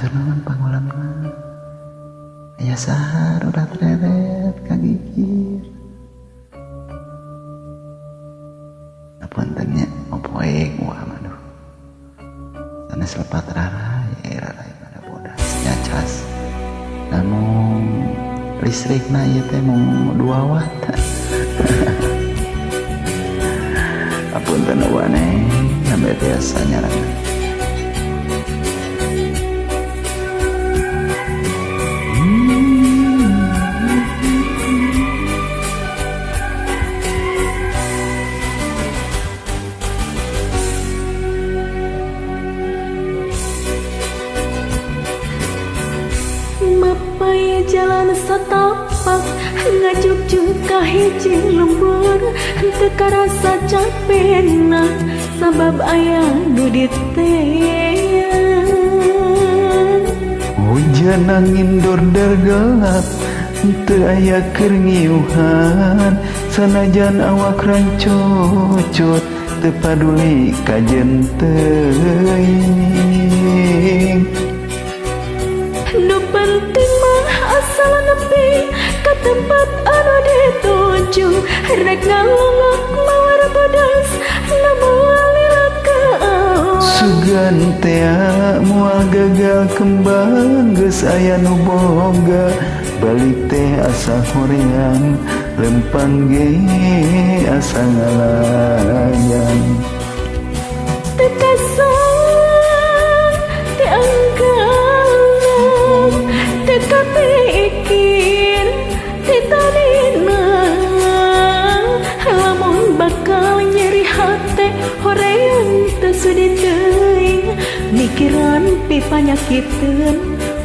Hatur nuhun pangulamna. Aya saha udah tereret ka gigir. Apunten nya opoek wah aduh. Sanes lepat rara ya rara pada bodas nyacas. Namun listrikna ieu teh mung 2 watt. Apunten wane sampai biasa nyarangan. Mapai jalan satapak ngajuk-juk ka hiji lembur teu karasa capena sabab aya nu diteang. Hujan angin dordar gelap teu aya keur ngiuhan sanajan awak rancucut teu paduli kajen teuing. Nu penting mah asal nepi ka tempat anu dituju rek ngalongok mawar bodas nu moal lila ka awak. Sugan tea moal gagal kembang geus aya nu boga balik teh asa hoream lempang ge asa ngalayang. Teu kasang teu anggalan teu kapikir ti tadina lamun bakal nyeri hate hoream teu sudi teuing mikiran pipanyakiteun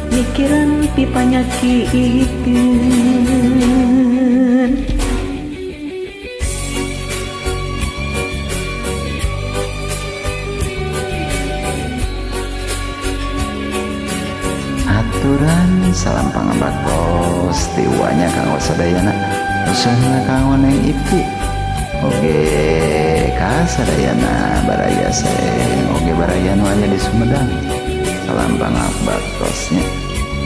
mikiran pipanyakiteun. Aturan salam pangabaktos tiwanya kanggo sadayana khususna kanggo Neng Ipi oge ka sadayana baraya seng oge baraya nu aya di Sumedang. Salam pangabaktosnya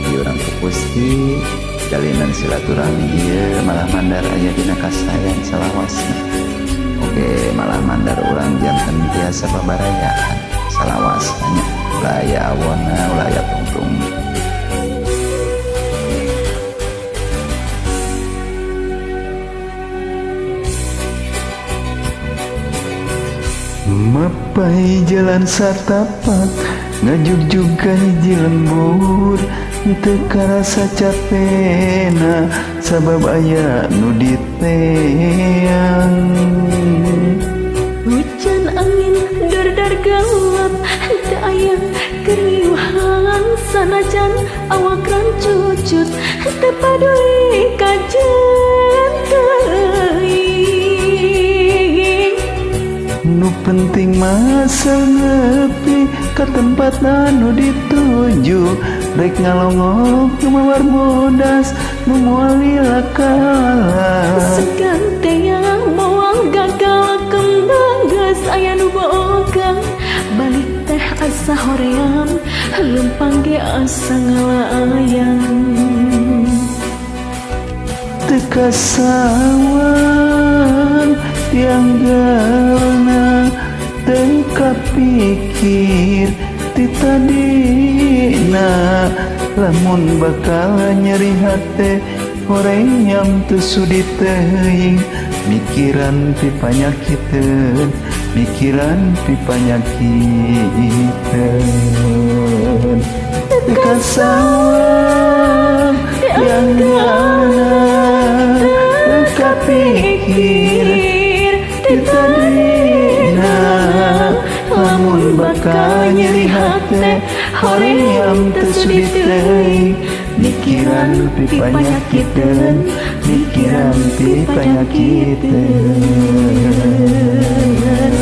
di urang Gusti jalinan silaturahmi ieu malah mandar aya dina kasayan salawasna oge malah mandar urang janten tiasa pabarayaan salawasna ulah aya awona ulah aya tungtung. Mapai jalan satapak ngajugjug ka hiji lembur teu karasa capena sabab aya nu diteang. Hujan angin dordar gelap teu aya keur ngiuhan sanajan awak rancucut teu paduli kajen teuing. Nu penting mah nepi ka tempat anu dituju rek ngalongok nu mawar bodas nu moal lila kalah. Sugan teh moal gagal kembang geus aya nu boga balik teh asa hoream lempang ge asa ngalayang. Teu kasawang tiang galna teu kapikir ti tadina lamun bakal nyeri hate hoream teu sudi teuing mikiran pipanyakiteun mikiran pipanyakiteun. Teu kasawang tiang galna teu kapikir ti tadina lamun bakal nyeri hate hoream teu sudi teuing mikiran pipanyakiteun mikiran pipanyakiteun.